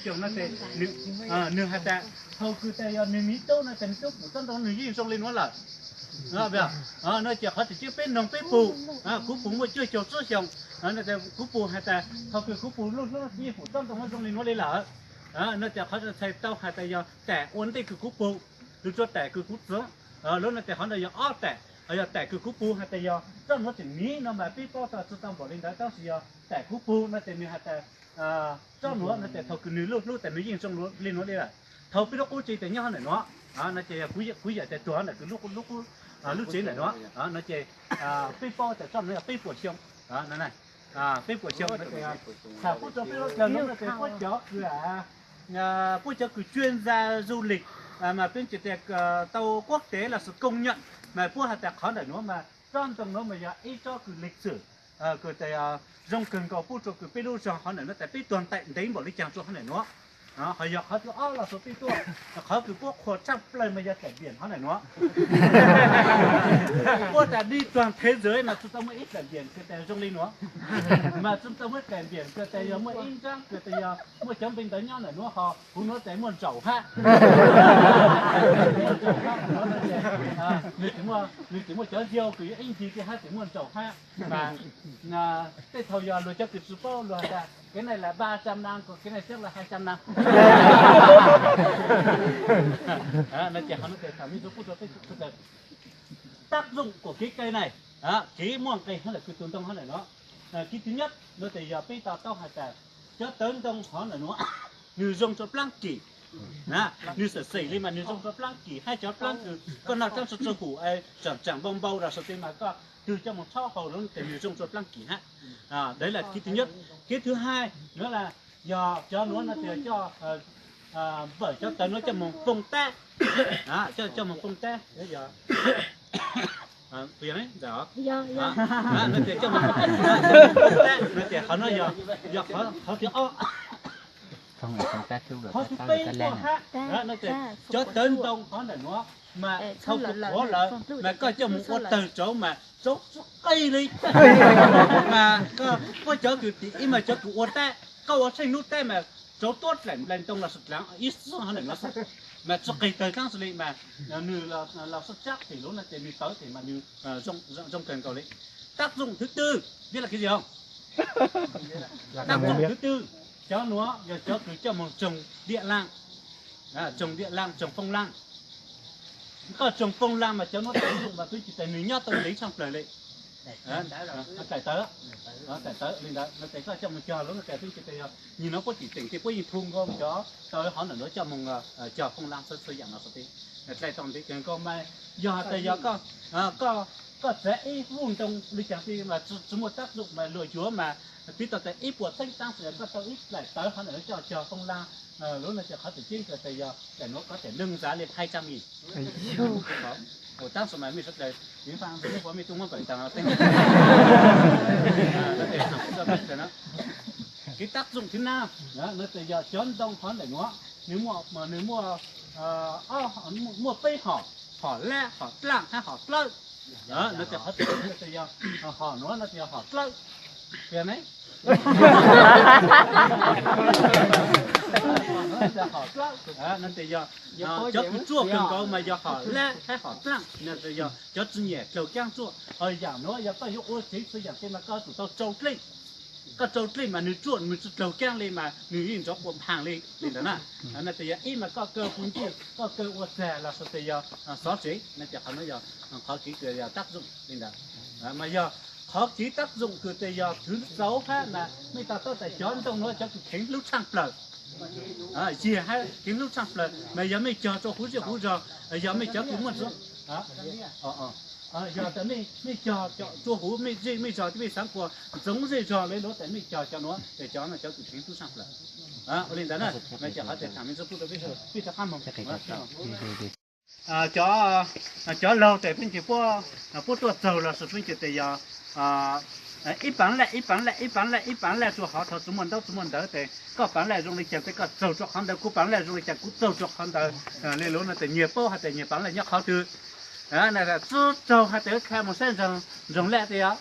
Xyoo no ces nws, nws has tas thaum kws tas yog nws miv tub no ces nws tub pum tsob ntoo nws yeej zoo li nuav lawm. No ces qhov tseem ceeb peb noog peb pum, kuv pum muaj cuaj caum tsib xyoos, kuv pum has tas thaum kws kuv pum luj hlub yeej pum tsob ntoo zoo li nuav li lawm. No ces qhov txhais tau has tas yog tam ua ntej kws kuv pum, lug rua tam kws kuv txwv, lub no ces qhov ntawd yog ob tam, yog tam kws kuv pum has tas yog tsob nuav tseem miv no mas peb paub tau tsi tau npaum li ntawd, tab sis yog tam kuv pum no ces nws has tas tsob nuav no ces thaum kws nws luj hlub tas nws yeej zoo li nuav li lawm. Thaum peb lub qub tsev tas nyob hov ntawm nuav, no ces yog kuv yawm tas tuag ntawm kws lub qub, lub tsev ntawm nuav, no ces peb paub tas tsob nuav yog peb puas xyoo, peb puas xyoo. Tham pub rua peb lub caug no ces puab cov kws, puab cov kws chuyên gia du lịch mas peb tsis tas tau quốc tế los sis công nhận mas puab has tas qhov ntawm nuav mas tsob ntoo nuav mas yog ib tsob kws lịch sử, kws tas zoo kawg nkaus pub rua kws peb lub zog hov ntawm nuav tas peb tuag ntev npaum li caag rua hov ntawm nuav. Ho yog qhov thib ob los sis peb tuaj, qhov kws puab qhuas tshaaj plawg mas yog tải biển hov ntawm nuav. Puab tas đi toàn thế giới mas tsi tau muaj ib tải biển kws tas zoo li nuav. Mas tsi tau muaj tải biển kws tas yog muaj ib nraab kws tas yog muaj cov npe ntawd nyob ntawm nuav ho huv nuav tas muaj ntsaum hab. Nws tseem muaj cov yau kws yuav ib ncig thiab hab tseem muaj ntsaum hab. Mas tej thaum yog luag cov kws tsi paub luag has tas cái này là ba trăm năm, còn cái này chắc là hai trăm năm. Nó chỉ, nó chỉ thả mí rút bút cho cái, cái tác dụng của cái cây này, cái muaj nqe hov ntawm kws tus ntoo hov ntawm no. Cái thứ nhất no ces yog peb to taub has tas cov tawv ntoo hov ntawm no nws zoo rua plaab kis. Nws xeem xeem li mas nws zoo rua plaab kis, hab cov plaab kws koj noj taab su tsu hum es tsaam tsaam npau npau rau sau tej mas koj twg coj moog tshob haus lawm ces nws zoo rua plaab kis hab. Đấy là cái thứ nhất. Cái thứ hai nữa là yog cov nuav no ces coj, npawm cov tawv nuav coj moog fooj tab, coj moog fooj tab. Yog, no ces coj moog fooj tab no ces qhov no yog, yog qhov thib ob. Qhov thib peb tuaj hab, no ces cov tawv ntoo hov ntawm nuav mas thaum kws qhuav lawm mas koj coj moog ua tawg rauv mas rauv tsi qe li. Mas koj, puab cov kws tim ib mas cov kws ua tab, koj ua tsheej nub tab mas rauv tuab dlaim nplai ntoo los ib xwb hov ntawm nuav xwb, mas tsi qe tawg dlaab xwb li mas nws los xwb tsab tim lub no ces nws tawv tim mas nws zoo kawg nkaus li. Tác dụng thứ tư, biết là cái gì không? Tác dụng thứ tư, cov nuav yog cov kws coj moog tsoog diam laaj, tsoog diam laaj, tsoog fooj laaj. Koj tsoog fooj laaj mas cov nuav tawv mas peb tsis tas nws nyob tau ntev tshaaj plawg li. Daim tawv, daim tawv li ntawd no ces koj coj moog cog lub no ces peb tsis tas yog nyias nuav puab tim teem ces puab yeej thu nkaus cov tawv hov ntawm nuav coj moog cog fooj laaj txhua yam no xwb. Dlaim tau ntev kawg nkaus mas yog tas yog koj, koj txav ib vuj ntoo li caag li mas tsi muaj tác dụng mas luag yuav mas pib tau tas ib puas txheeb taab sis koj tau ib daim tawv hov ntawm nuav coj cog fooj laaj, lub no ces qhov tseem ceeb kws tas yog daim nuav kov tas neeg ntxav li hai trăm nghìn. Ua taab sis mas mej sawv daws, mej tub muab npawm taag teeb. Cái tác dụng thứ năm no ces yog cov ntoo hov ntawm nuav nws muaj, nws muaj, muaj peb hom, hom lab, hom dlaaj hab hom dlawb. No ces qhov tseem ceeb kws tas yog hom nuav no ces yog hom dlawb. Hom dlawb no ces yog cov kws ruaj kawg nkaus mas yog hom lab hab hom dlaaj no ces yog cov tsi nyam dlaug kaab ruaj. Ho yam nuav yog koj yuav ua tsev txhua yam tej mas koj tsum tau tsau dlej. Koj tsau dlej mas nws ruaj nws tsi dlaug kaab li mas nws yeej nrov quas nphaas li li ntawd na. No ces yog ib mas koj kaw pu ntuj, koj kaw ua txag los sis tas yog xov tsev no ces qhov nuav yog qhov kev kws yog tác dụng li ntawd. Mas yog qhov kev tác dụng kws tas yog thứ sáu hab mas mej to taub tas cov ntoo nuav cov kws kheev hlub tshaaj plawg, yog hab kheev hlub tshaaj plawg mas yog mej cog rua huv zej huv zog, yog mej cov kws muaj, yog tas mej cog rua huv mej zej mej zog, mej xaav kuas ntxoov zej zog le luag tas mej cog cov nuav ces cov no cov kws kheev hlub tshaaj plawg. Ua li ntawd na, no ces qhov tseem ceeb mej txhua pub rua peb sawv daws pib rov qaab moog. Cov, cov laug tes peb nce puab, puab tuaj txaug los sis peb nce tes yog ib paav laj, ib paav laj, ib paav laj, ib paav laj rua hov, thaum tsi muaj ntaub tsi muaj ntawv tes koj paav laj zoo li cas tes koj txaug rua qhov ntawd, kuv paav laj zoo li cas kuv txaug rua qhov ntawd. Le luag no tes nyias paub has tas nyias paav laj nyob qhov twg. Tsi txaug has tas kha moog saib nroog laj tes yog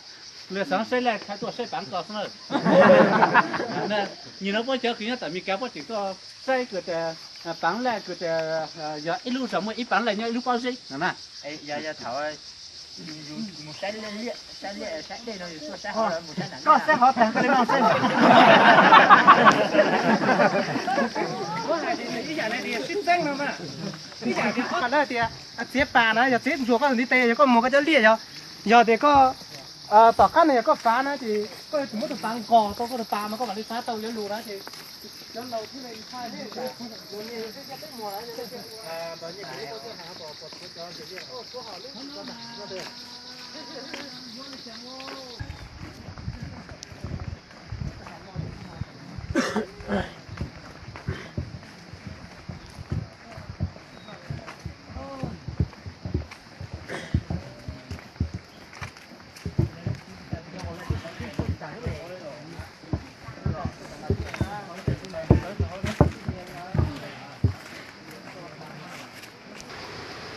Lawv xav saib laj thaij tuaj saib paav ko xwb na. Nim no puab cov kws nyob tom Amelikas puab tseem tuaj saib kws tias paav laj kws tias yog ib lub zog muaj ib paav laj nyob ib lub pob zeb no na. Koj saib hov taag koj le moog saib. Tias txiav pas na yog txiav ntsuag koj ntiv tes, yog koj muag koj cov liaj, yog, yog tias koj tom qab no yog koj fav na ces koj yuav tsum muab tus pas nqos tau koj tus pas mas koj mam li fav tau cov lug na ces cov laus thiaj li ntshai.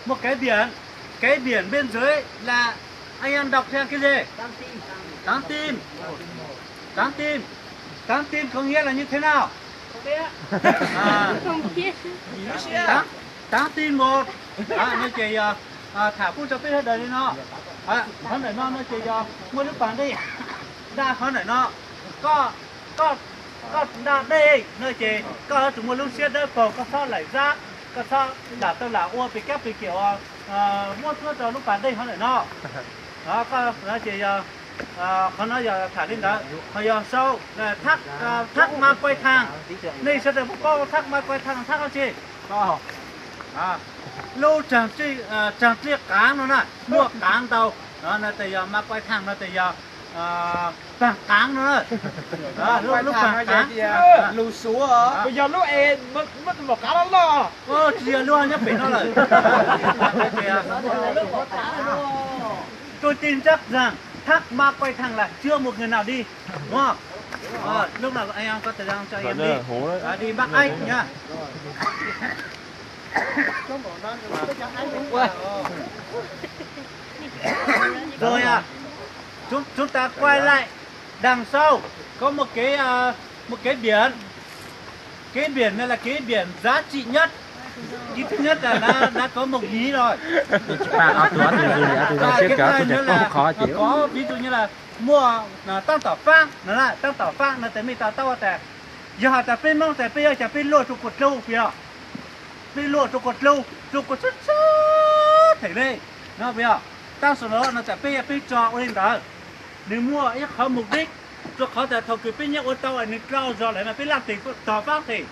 Một cái biển, cái biển bên dưới là anh em đọc theo cái gì? Trắng tim. Trắng tim. Trắng tim có nghĩa là như thế nào? À, trắng, trắng tim một. Đó, nó chỉ, à, à, thả pub cho peb sawv daws li no. À, qhov ntawm no nó chỉ, à, muaj lub pas dej nta qhov ntawm no. Koj, koj, koj nta dej no ces koj yuav tsum muaj lub siab dawb paug, koj txhob laim zab, koj txhob lam tau lam ua pes kab pes kiam uas muab txuab rau lub pas dej qhov ntawm no. Koj ces yog, qhov no yog tham li ntawd, ho yog sau thab, thab ma quay thang, nej sawv daws puas paub thab ma quay thang thab dab tsi? Lub tsag rij qaav no na, muaj qaav ntau, no tes yog ma quay thang no tes yog paag qaav no na. Lub paag qaav, lus Suav, yog lub es muaj tus maum qaav loj loj, tsis yog lub nyob pem no lawm. Tôi tin chắc rằng thắc mắc quay thẳng là chưa một người nào đi, đúng không? Ờ, lúc nào anh em có thời gian cho anh em đi. Ờ, đi bắt ếch nha. Rồi à, chúng, chúng ta quay lại đằng sau có một cái, à, một cái biển. Cái biển này là cái biển giá trị nhất. Cái thứ nhất là nó, nó có một nhí rồi. Và cái thứ hai nữa là nó có ví dụ như là mua, à, tam tảo pháp, nó là tam tảo pháp nó tes mej to taub tas. Yog has tas peb Moob tas peb yuav cas peb luaj rua kua dlub puas yog? Peb luaj rua kua dlub, rua kua tshab tshab them le no puas yog? Tab sis no tas peb, peb tso ua li ntawd, nws muaj ib qhov mục đích, rua qhov tas thaum kws peb nyob ua tau nws dlhau zog lawm mas peb laj tes tog faab tes.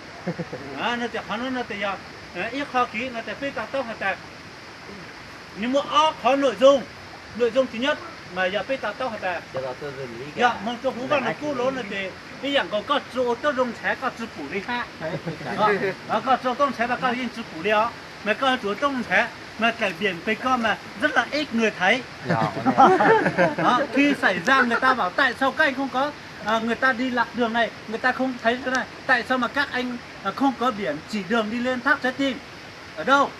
No tas qhov no no tas yog ib qho kev no tas peb to taub has tas nws muaj ob qhov nội dung. Nội dung thứ nhất mas yog peb to taub has tas yog moog rua huv Vaj Nus Kub lawm no ces ib yaam nkaus koj tsi ua tub zoo ntshav koj tsi pum li hab. Koj tsi ua tub ntshav mas koj yeej tsi pum li os, mas koj yuav tsum ua tub ntshav, mas cải biển pem koj mas rất là ít người thấy. Khi xảy ra người ta bảo tại sao các anh không có, người ta đi lạc đường này, người ta không thấy cái này, tại sao mà các anh không có biển chỉ đường đi lên thác Trái Tim? Ở đâu?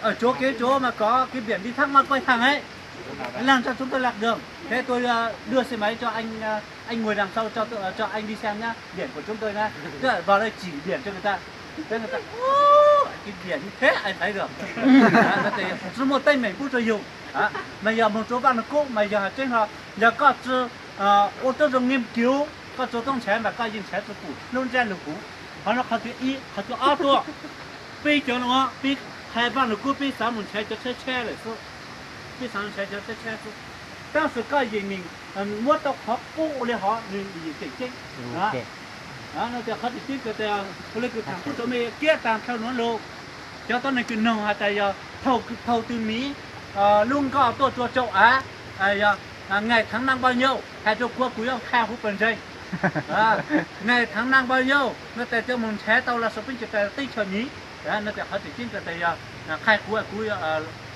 Ở chỗ cái chỗ mà có cái biển đi thác Ma Quay Thang ấy. Làm cho chúng tôi lạc đường. Thế tôi, ờ, đưa xe máy cho anh, ờ, anh ngồi đằng sau cho tôi, ờ, cho anh đi xem nhá. Biển của chúng tôi nhá. Tức là vào đây chỉ biển cho người ta. Thế người ta, "Ô, cái biển như thế ai thấy được?" Đó, nó thì, nó mua tay mày bút cho dùng. Đó. Mà giờ một số bạn nó cũ, mà giờ trên họ, giờ có sự, ờ, ô tô dùng nghiên cứu, có số tông sẽ mà có dừng sẽ cho cũ, luôn ra lục cũ. Qhov no qhov thib ib, qhov thib ob tuaj. Peb cov no peb qha Vaj Nus Kub peb xav mus nrhav cov tsheb tsheb lawm xwb. Peb xav mus nrhav cov tsheb tsheb xwb. Tab sis koj yeej muab tau qhov qub ua li hov nws yeej tseem ceeb. No tias qhov thib ib tias ua li kws tham kub rau mej kiab taag dhau nuav lug. Cov tuab neeg kws noog has tas yog thaum, thaum twg Mỹ, ờ, lub nkoj tuaj rua châu Á, ờ, yog, à, ngày tháng năm bao nhiêu, hais rua kuv, kuv yuav qha huv pawg ntseeg. Ngày tháng năm bao nhiêu, no tas cov moog nrhav tau los sau peb cov teb chaws Mỹ. No tas qhov tseem ceeb tas yog, qha kuv, kuv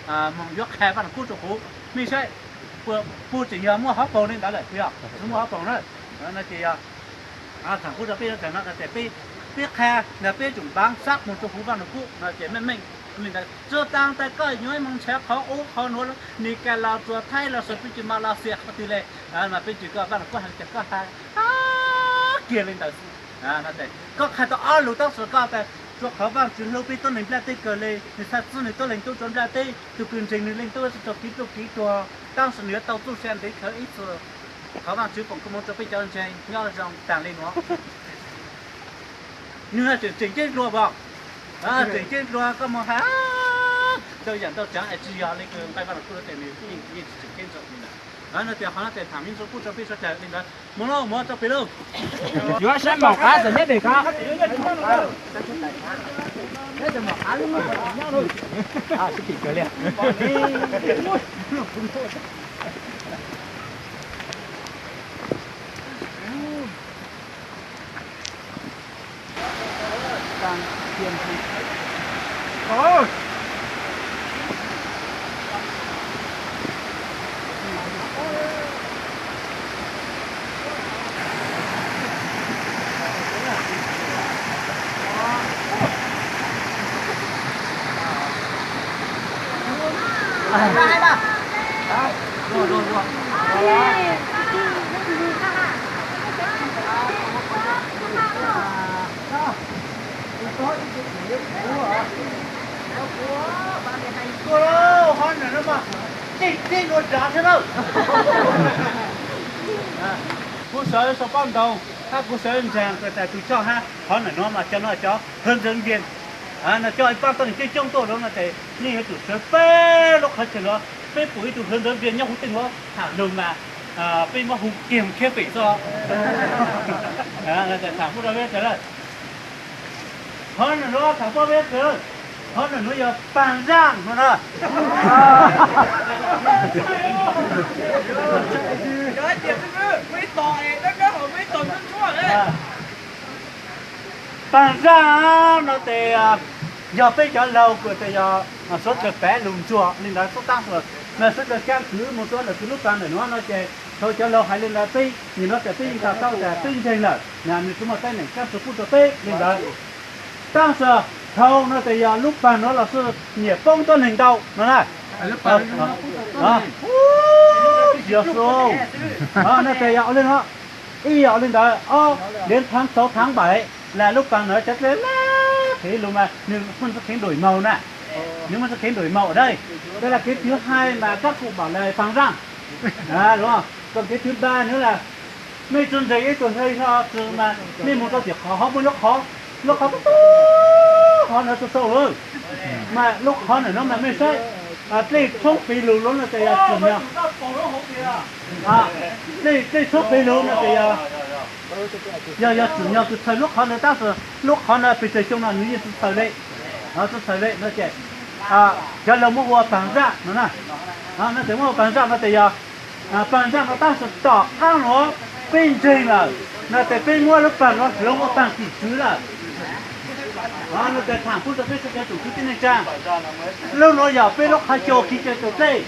moog yuav qha Vaj Nus Kub rua kuv. Mej saib, puag tseem yog muaj hauv paug li ntawd lawm, yog tsi muaj hauv paug na. No ces yog tham kub rau peb, no tas peb, peb qha, no peb tsoom bám sát moog rua huv Vaj Nus Kub no ces meej meej. Li ntawd tsuas tas tas koj yuav ib moos ntshav qhov ub qhov nuav, Meskas los tsuas Thaib los sis peb tsis mas los xiam qhov twg le, mas peb tsis koj Vaaj Lug Kub has li cas koj has kiag li ntawd xwb. Koj qha tau ob lug tab sis koj tas tsuas qhov Vaajtswv hlub peb tuab neeg nplaj teb kawg le, nwg txhaj txib nwg tuab leeg tub rua nplaj teb, tug kws ntseeg nwg leej tub txhaj raug kev pluj kev tuag, tab sis nwg yuav tau txuj sa ntev kawg ib txhis. Qhov Vaajtswv foom koob moov rua peb cov ntseeg nyob zoo taag le nuav. Nwg tseem tseem ceeb dlua pom, tseem ceeb dlua koj moog has ntau yaam ntau tsaav es tsi yog le kws nqai Vaaj Lug Kub le tes nwg yeej tseem ceeb dlua li ntawd. No tias qhov no tes tham me ntsis kuj rua peb suav dlawg li ntawd. Moog lauj, moog rua pem lauj. Yuav saib mom qab txawm nyob pem ko. Kuv sawv sau paub ntau, hab kuv sawv ntseeg kws tas tug choj hab qhov ntawm nuav mas cov nuav cov hawv ntawv npias, no coj ib paab tuab neeg coob coob tuaj lawm no tes yeej yuav tsum sawv peb lub qhov chaw nuav, peb pum ib tug hawv ntawv npias nyob huv tej nuav tham lug mas peb muab hu kiag khiab pem txoj. Tham pub rau peb sawv lawm. Qhov ntawm nuav tham pub peb sawv, qhov ntawm nuav yog Paag Zaaj no na. Paag Zaaj no tes yog peb cov laug kws tes yog suav dlawg pev lug ntsuag li ntawd tub taab sis mas suav dlawg kaab kwv moog rua ntawm kws lub paag ntawm nuav no ces thaus cov laug hais li ntawd peb nim no tas peb yeej tas tau tas peb ntseeg lawm, nwg tsi muaj teeb meem kaab tug pub rua peb li ntawd. Taab sis thaus no tes yog lub paag nuav los xwb nyiam poob tuab neeg ntau no na. Yog xu, no tes yog ua le no, ib yog ua le ntawd, ob, liav thaav txauv thaav npaim las lub paag nuav cov dlej laj phev lug mas nwg muaj txuj kheev nruim maug na, nwg muaj txuj kheev nruim maug dab. Tes las kev twv hais mas kab kum npaum le Paag Zaaj, koj kev twv npa nwg las mej tsi ntseeg ib tug hle no tsi mas mej moog rua tim qhov hov muaj lub qhov, lub qhov tub tub hov nuav txaus txaus lawm, mas lub qhov ntawm nuav mas mej saib dlej tshoob pes lug lub no tes yog tsim nyog, dlej tshoob pes lug no tes yog, yog yog tsim nyog kws txhawm lub qhov ntawd tab sis lub qhov no pes tsawg xyoo no nwg yeej tsi txhawm le, tsi txhawm le no ces cov laug muab ua Paag Zaaj no na. No tes muab ua Paag Zaaj no tes yog Paag Zaaj no tab sis tom qaab nuav peb ntseeg lawm no tes peb muab lub paag nuav hloov ua paag tim tswv lawm. No tes tham pub rua peb sawv daws tsoom kwv tij neej tsaa, lub nuav yog peb lub qhov chaw ua kev cai raus dlej,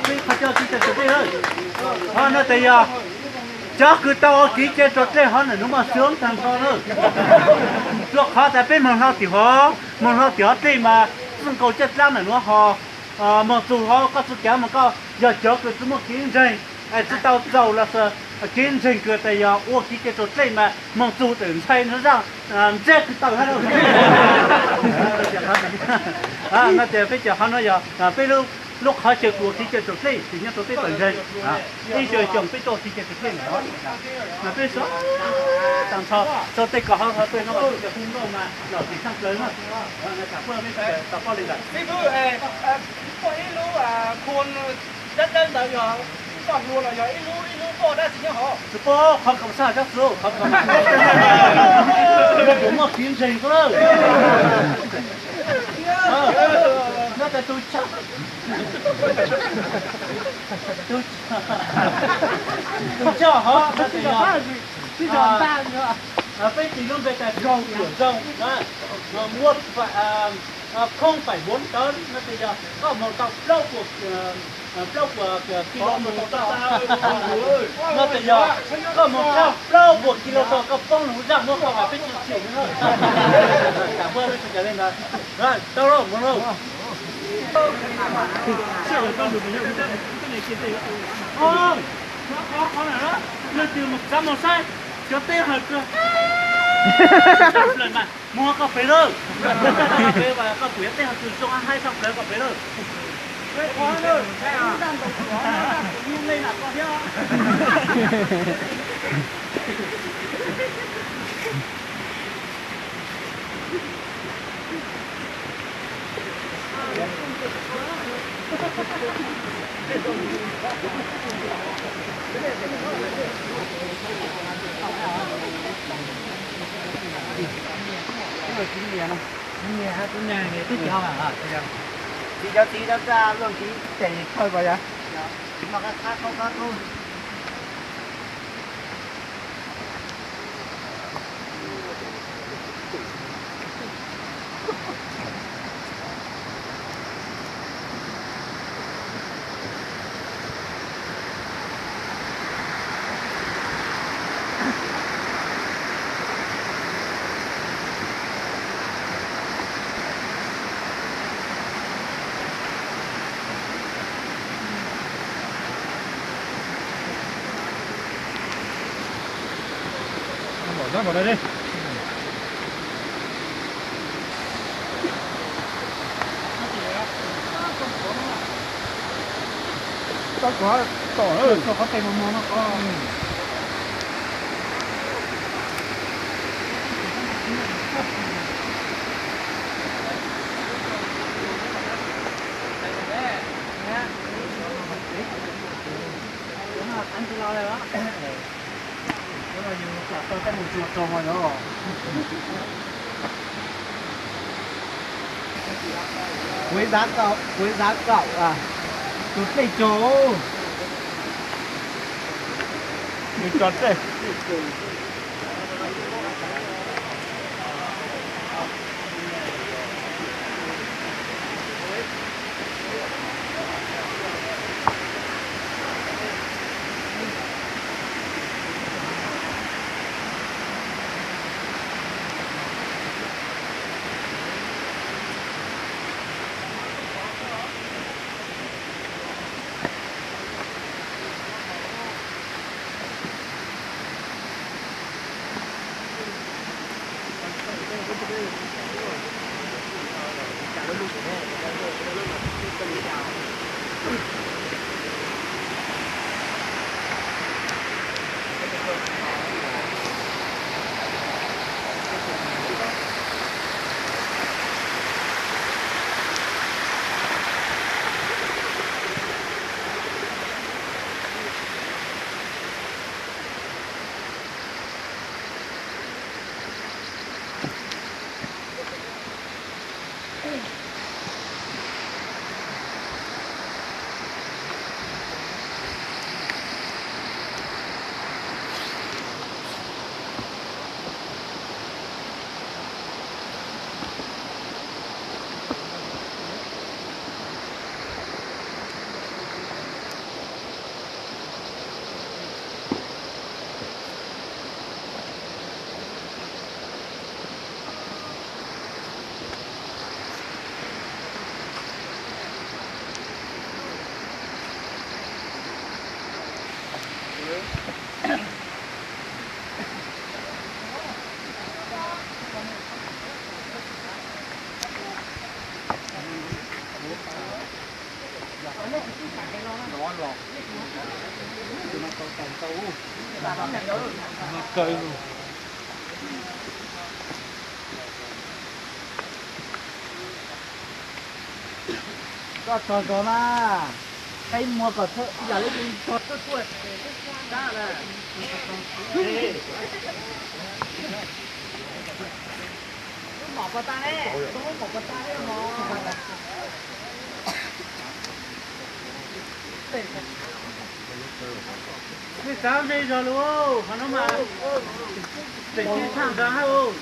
peb qhov chaw ua kev cai raus dlej lawm. No tes yog cov kws tau ua kev cai raus dlej hov ntawm nuav mas xyoob taag nrho lawm. Rua qhov tas peb moog hlo tim hov, moog hlo tim hov dlej mas txij nkaus caj dlaab ntawm nuav ho moog txug hov koj tsi kaav mas koj yog cov kws tsi muaj kev ntseeg, tsi tau txaus los sis kev ntseeg kws tas yog ua kev cai raus dlej mas moog txug tawm ntshai nuav zaaj ntseb kws tawm hab. No tes peb cov hov nuav yog peb lub qhov chaw kws ua kev cai raus dlej tsis nyob rua peb pawg ntseeg. Ib xyoos xyoo peb tuaj ua kev cai raus dlej ntawm hov, mas peb sawv taag nrho rua tej kov hov hov tej no mas hu nkauj mas lom zem tshaj plaws na. Tham pub peb sawv daws tau paub li ntawd. Muaj ib lub khua dawb dawb ntawd yog koj hlua los yog ib lub ib lub poj dab tsi nyob hov? Tsi paub, qhov kom sab cov txu qhov kom, yog kuv muaj kev ntseeg xwb lawm. No tas tug, tug choj hov no tes yog peb tis lub npe tas kaug yuam zoo, muaj khoob faim huav ntawd no tes yog koj moog tau plaub puas Plaub puas kilo mus tau. No tes yog koj mus thauj plaub puas kilo tau koj poob lub zaj muab koj mas peb tsis chim no. Tsam muab peb tsis cov li ntawd. Tau lauj, mus lauj. Leej twg mus txav mus saib, cov teb hawm kawg. Mus koj pem lawm. Koj pem koj pem yuav teb hawm kawg zoo haib sab plaws koj pem lawm. Txiv cov txiv rau txaj luaj txiv tes khaws pas yog. Quế giá cậu, quế giá cậu à? Tus tej tso. Tus tso tej. Koj txog zog na, qe muag kom txog ib yam li tus txog tuaj tuaj. Nej xav me zog lus, qhov no mas tseem tsis tshaj nrad hab.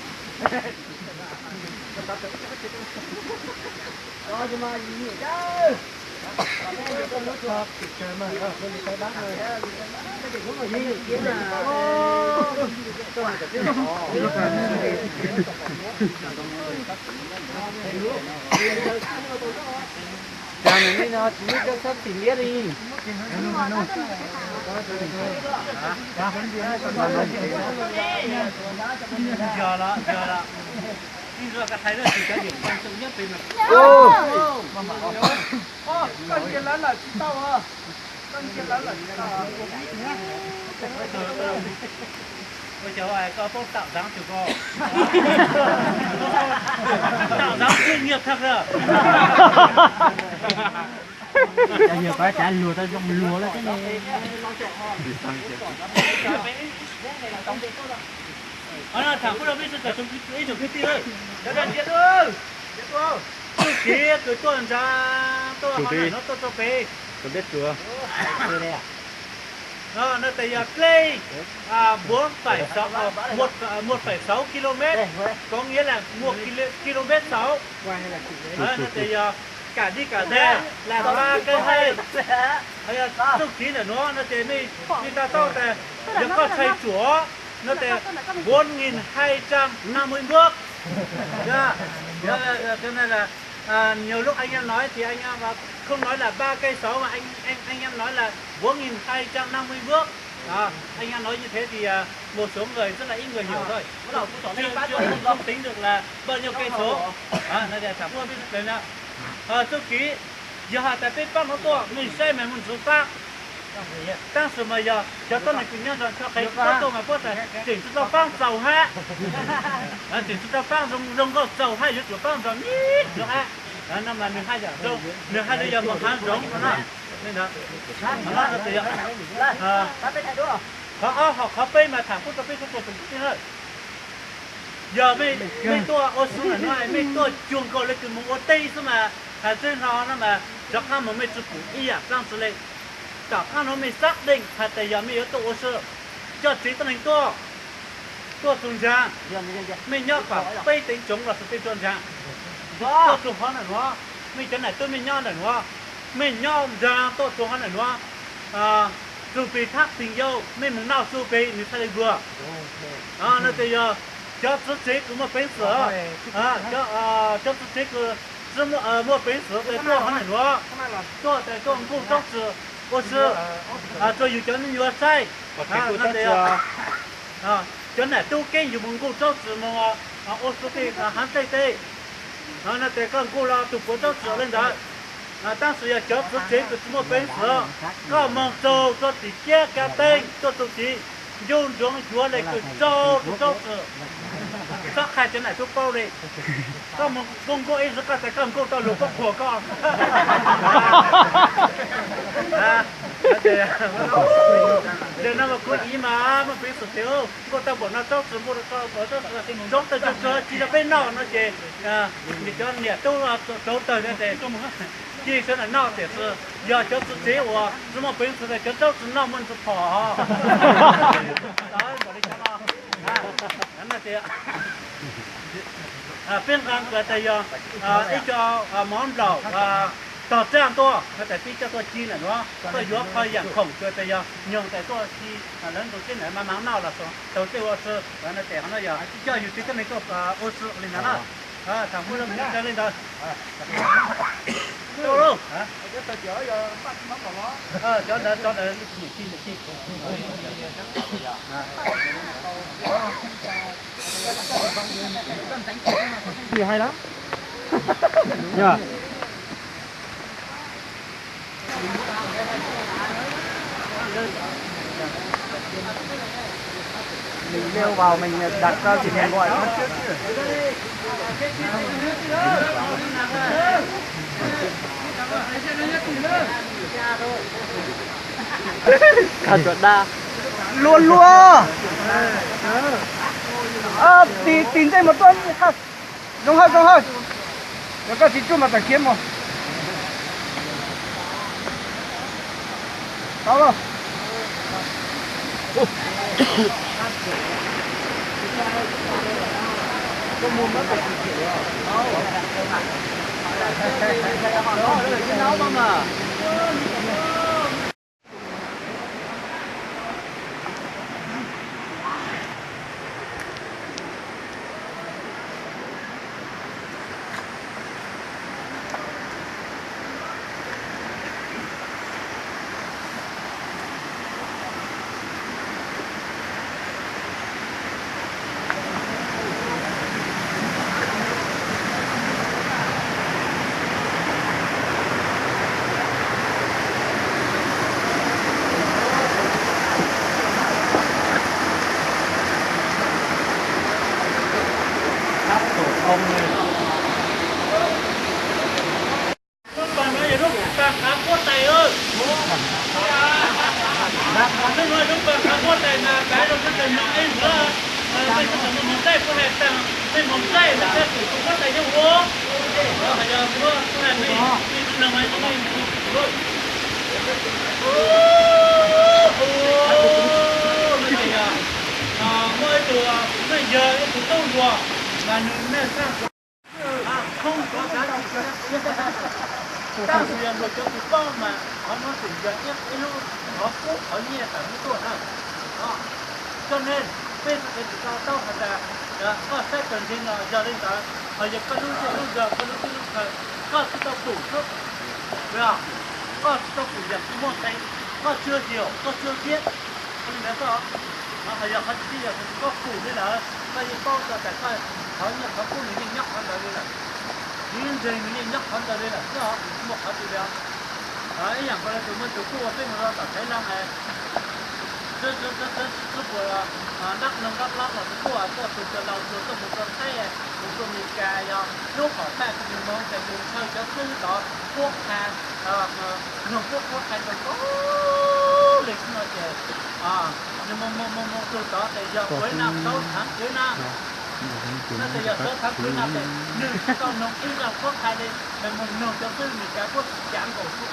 Cas nws li no tsis muaj cov sab tim liab li. Yog los, yog los. Ib zaug ka thaij lawm tsis cov yawm pawg xeem nyob pem mas. Koj nce lawv lawm tsis tau. Koj nce lawv lawm tsis tau. Ua cas koj poob tawm dab tug ko. Tawm dab twb nyiaj thaj lawm. Cov yawg ko cav luag tau zoo luag lawm thiab ne. Tham kuj rau peb sawv daws ib tsoom kwv tij, cov dag ntsia, txuj kev kws tuaj ntsa, tuaj hauv no tuaj rau pem. No tes yog dlej bốn phẩy sáu, một phẩy sáu ki lô mét, có nghĩa là một ki lô mét sáu. No tes yog cả đi cả về là ba cây hay. Txuj kev ntawm nuav no ces mej, mej tau tau tas yog koj tshai tsuam no tes bốn nghìn hai trăm năm mươi bước. Nhiều lúc anh em nói thì anh em không nói là ba cây số mà anh anh anh em nói là bốn nghìn hai trăm năm mươi bước. Đó, anh em nói như thế thì à, một số người rất là ít người hiểu thôi. Chưa, chưa, không tính được là bao nhiêu cây số. Đó, nó để thẳng tuaj peb sawv daws na. Txuj kev, yog has tas peb pab no tuaj, mej saib mas muaj ntxuav fab. Tab sis mas yog cov tuab neeg kws nyob nrog nrho qhev tsis tau tuaj mas paub tas tseem tsis tau faab txaus hab. Tseem tsis tau faab zoo nkauj txaus hab, yuav tsum faab nrog neb nrog hab. No mas nws haj yam zoo, nws haj li yog moog haav zoov no na. Qhov ob hom qhov peb mas tham kuj rau peb sawv daws tus tij na. Yog mej tuaj ua si ntawm no, mej tuaj cuag nkaus le kws moog ua teb xwb mas, hais txog no no mas rov qaab moog mej tsi pum ib yaam dlaab tsi le. Tom qaab no mej xác định has tas yog mej yuav tuaj ua si, coj tsev tuab neeg tuaj, tuaj txug ntsaa, mej nyob pem peb teev tsoov los sis peb tsuas ntsaa, tuaj txug qhov ntawm nuav, mej cov nam tub mej nyob ntawm nuav, mej nyob ntsaa tuaj txug qhov ntawm nuav, txug peg thab teeg yau mej moog noj txug peg nws txhaj le vuag. No tes yog cov txiv tsev kws muaj peev xwm, cov txiv tsev kws tsi muaj peev xwm tes tuaj qhov ntawm nuav, tuaj tes tuaj nkuj roob tsi ua si, tsuas yug cov me nyuam saib. Cov nam tub keeb yug moog nkuj roob tsi moog ua si tej haav dlej teb. No tes koj nkuj los tug puav roob tsi le ntawd. Tab sis yog cov txiv tsev kws tsi muaj peev xwm, koj moog txug rua tim kiab ka teeb tuaj txug tim ncu ntsoov yuav le kws tsaug tug roob tsi. Txhob qha cov nam tub paub le. Koj moog nkuj nkuj ib zug koj tas koj nkuj tau luag paub qhuas koj. Tes no mas kuv ib mas muaj peev xwm tes nkuj tau npaum no roob tsi, nkuj tau npaum roob tsi, roob tawg tsuag tsuag ci rau peb noj no ces cov niam tub rauv tawg tes ci sawv daws noj tiam sis yog cov txiv tsev uas tsi muaj peev xwm tes cov roob tsi noj muaj ntsis phom. Peb nqaa kws tas yog ib co mov nplaum tog raj tuaj, tas peb coj tuaj ci ntawm nuav, tuaj yuav qhov yaam khoom kws tas yog nyoog tas tuaj ci lawv ntu teb ntawd mas mav noj los tau tej ua si. Tes qhov no yog coj yug tsev tuab neeg tuaj ua si li ntawd na. Tham kuj rau mej sawv daws le ntawd. Cov ntawd, cov ntawd. Hais lawm. Mình nêu vào mình đặt ra thì mình gọi nó trước chứ. Khá chuột đa. Lua lua. Ơ, tìm, tìm thêm một con. Rau hawj, rau hawj. Rau koj tsis tsuj mas tawm khiav mus. Tau los. Lub pas no yog lub pas khav huab tais. Lub pas khav huab tais mas kav zoo sawv daws mloog ib ntawd, mej sawv daws mloog mos txaij, kuv hais tag mej mos txaij lawm thiaj pum tus huab tais nyob ua. Yog kuv hais mej, mej mloog mas mej no ces yog muaj ib tug, kuv mej yog ib tug tub hluas mas nws mej txhaj khoob, tab sis yog luag cov tsis paub mas qhov no tseem yog ib lub qhov kub qhov nyiaj tawm tuaj na. Coj nej, peb sawv daws tsis tau taub hais tias koj saib raws ntseeg no yog li ntawd, ho yog koj lub zej lub zog, koj lub teb lub chaw, koj tsis tau pum xwb, koj tsis tau pum yog kuv muaj qee, koj tsis xyuas, koj tsis thiab, ua li ntawd xwb. Ho yog qhov tsis txij yog koj pum li lawm, koj yeej paub tau tias koj qhov nyiaj qhov kub nws yeej nyob qhov ntawd li lawm, txiv ntseeg nws yeej nyob qhov ntawd li lawm xwb, nws tsis muaj qhov twg li os. Ib yam nkaus li tus muaj tus kuj ua peb mus rau tom Thaib Laj, Dab Laug Dab Lab los tus kuj tuaj tus cov laus tsuas tuaj mus rau Thaib, mus rau Mes Kas, yog lub qhov paj tus nws moog ces nws ntshaw cov xwb tod quab qha, noog quab quab qha rau tod li xwb no ces nws mus mus mus mus txug tod ces yog kuv na, sawv thaav kuv na, no ces yog sawv thaav kuv na ces nws tsis tau noog ib zaj quab qha li, nws mus noog cov xwb Mes Kas quab tsis cav nkaus xwb.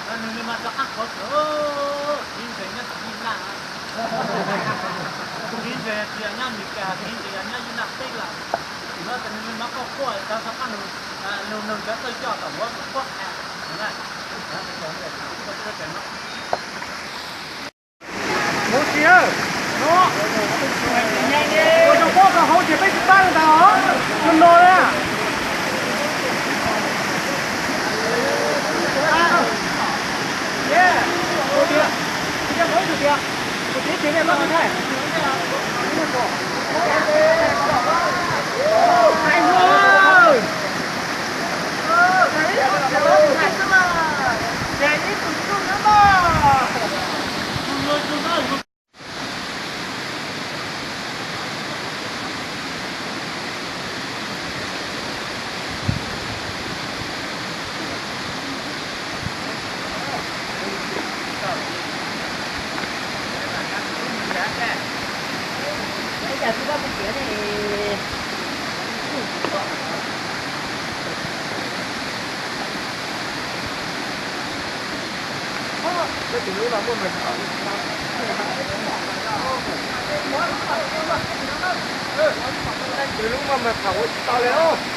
Nws li mas rov qab qhov txawm, txiv ntseeg nyob tsis yeej laj, txiv ntseeg tsis yog nyob Mes Kas, txiv ntseeg yog nyob Yij Naj teb lawm. Tam sim no ces nws li mas quaj quaj, rov qab nug, nug nug cov txawj coj tom ub quab qha. Mus tsis, ua zoo pob rau hauv ces peb tsis pab li ntawd os, no no na. Tus lub no muaj mas, tus lub muaj mas tham ua tsis tau li os.